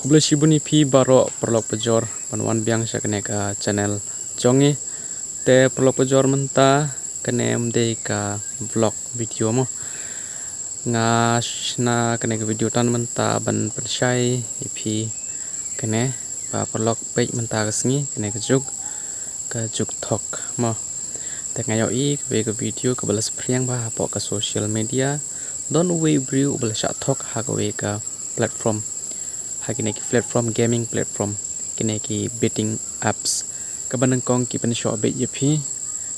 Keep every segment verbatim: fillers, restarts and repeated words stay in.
Khublei shibun ïa phi baroh paralok pajor ban wan biang sha kane ka channel jong ngi. Te paralok pajor, mynta kane ym dei ka vlog video mo. Nga shna kane ka video tang mynta ban pynshai ïa phi kane ba paralok peit mynta ka sngi, kane ka juk ka juk thok mo. Te nga ïohi kawei ka video kaba la spriang bha hapoh ka social media. Don uwei u briew uba la shah thok ha kawei ka platform, ha kine ki platform, gaming platform, kine ki betting apps, kaba nyngkong ki pynshoh beit ïa phi.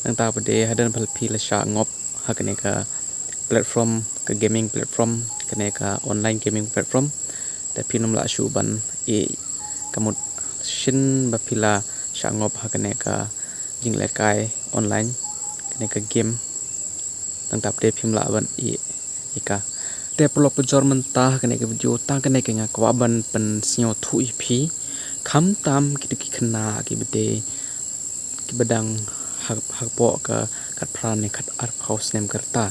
Nangta pat de hadien ba phi la shah ngop ha kane ka platform, ka gaming platform, kane ka online gaming platform, te phin ym lah shuh ban ïeh, ka mut shisien ba phi la shah ngop ha kane ka jinglehkai online, kane ka game, nangta pat de phim lah ban ïeh ïa ka. Te paralok pajor, mynta ha kane ka video tang kane ka nga kwah ban pynsngewthuh ïa phi, khamtam kito ki khynnah kiba dei, kiba dang ha, hapoh ka khatphra ne khatarphew snem ka rta,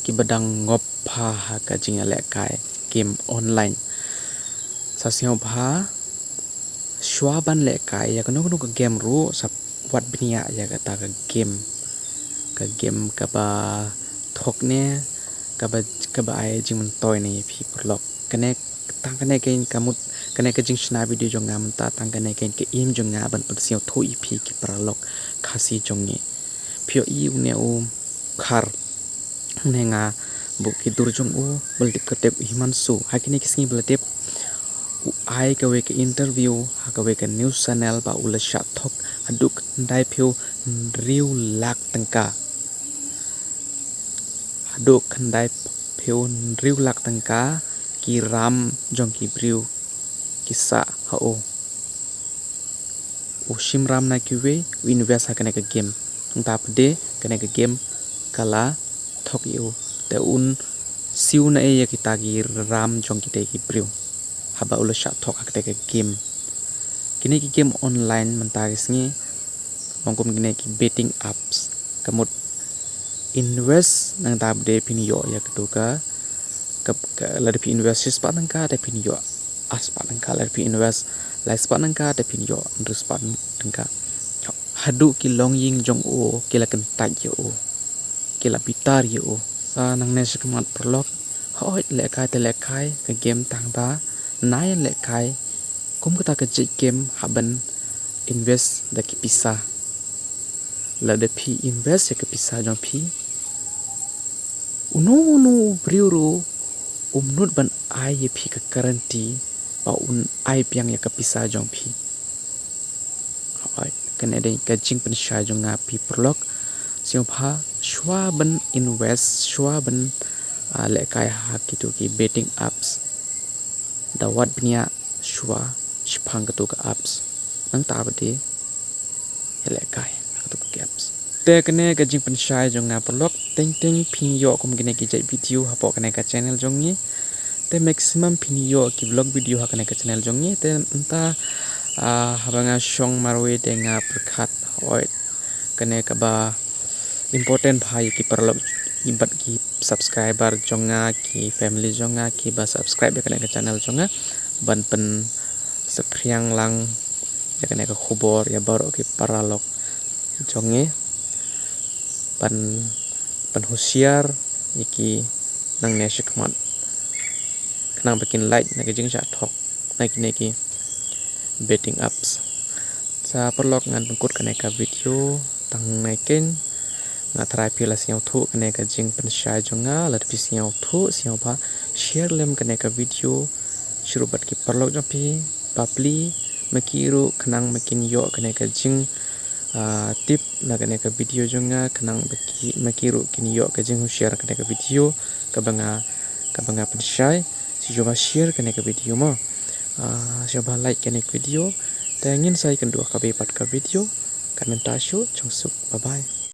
kiba dang ngop bha ha ka jingïalehkai game online. Sa sngewbha shuwa ban lehkai ïa kano kano ka game ruh, sa wad bniah ïa kata ka game, ka game kaba thok ne kaba, kaba ai jingmyntoi ne ïa phi paralok. Kane, tang kane keiñ ka mut, kane ka jingshna video jong nga mynta, tang kane keiñ ka aim jong nga ban pynsngewthuh ïa phi ki paralok Khasi jong ngi. Phi ïohi une u khar, une nga buh ki dur jong u ba la tip kyrteng u Himanshu. Ha kine ki sngi ba la dep, u ai kawei ka interview ha kawei ka news channel ba u la shah thok haduh khyndai phew hynriew lak tyngka. Haduh khyndai phew hynriew lak tyngka ki ram jong ki briew ki sah ha u. U shim ram na kiwei, u invest ha kane ka game. Nangta pat de kane ka game ka la thok ïa u. Te un siew na ei ïa kita ki ram jong kita ki briew haba u la shah thok ha kata ka game. Kine ki game online mynta ki sngi long kum kine ki betting apps. Ka mut invest, nangta pat de phin ïoh ïa katu ka, ka, ka, lada phi invest shispah tyngka te phin ïoh arspah tyngka, lada phi invest laispah tyngka te phin ïoh hynriewspah tyngka. Haduh ki longïing jong u ki la kyntait ïa u, ki la bitar ïa u. Sa nangne shakhmat paralok, hooid, lehkai te lehkai ka game, tangba nai lehkai kum kata ka jait game haba invest da ki pisa. Lada phi invest ïa ka pisa jong phi, uno uno u briew ruh um nud ban ai ïa phi ka guarantee ba un ai biang ïa ka pisa jong phi. Hooid, kane dei ka jingpynshai jong nga ïa phi paralok. Sngewbha shuwa ban invest, shuwa ban, ah, lehkai ha kitu ki betting apps, da wad bniah shuwa shaphang katu ka apps. Nangta pat de ïa lehkai ha katu ka apps. Te kane ka jingpynshai jong nga paralok, teng teng phin ïoh kum kine ki jait video hapoh kane ka channel jong ngi. Te maximum phin ïoh ki vlog video ha kane ka channel jong ngi. Te mynta, ah, haba nga shong marwei te nga pyrkhat, hooid, kane kaba important bha ïa ki paralok, ïa bad ki subscriber jong nga, ki family jong nga kiba subscribe ïa kane ka channel jong nga, ban pynsaphriang lang ïa kane ka khubor ïa baroh ki paralok jong ngi, ban, ban husiar ïa ki nangne shakhmat, khnang ba kin lait na ka jingshah thok na kine ki betting apps. Sa paralok, ngan pynkut kane ka video tang nangne keiñ. Nga tharai phi la sngewthuh kane ka jingpynshai jong nga. Lada phi sngewthuh, sngewbha share lem kane ka video shuh bad ki paralok jong phi, bapli ma ki ruh, khnang ba kin ïoh kane ka jing, ah, tip na kane ka video jong nga, khnang ba ki, ma ki ruh kin ïoh ka jinghusiar kane ka video kaba nga, kaba nga pynshai. Sngewbha share kane ka video mo. Ah, sngewbha like kane ka video. Te ngin sa ïakynduh ha kawei pat ka video. Katne mynta shuh, chong suk. Bye bye.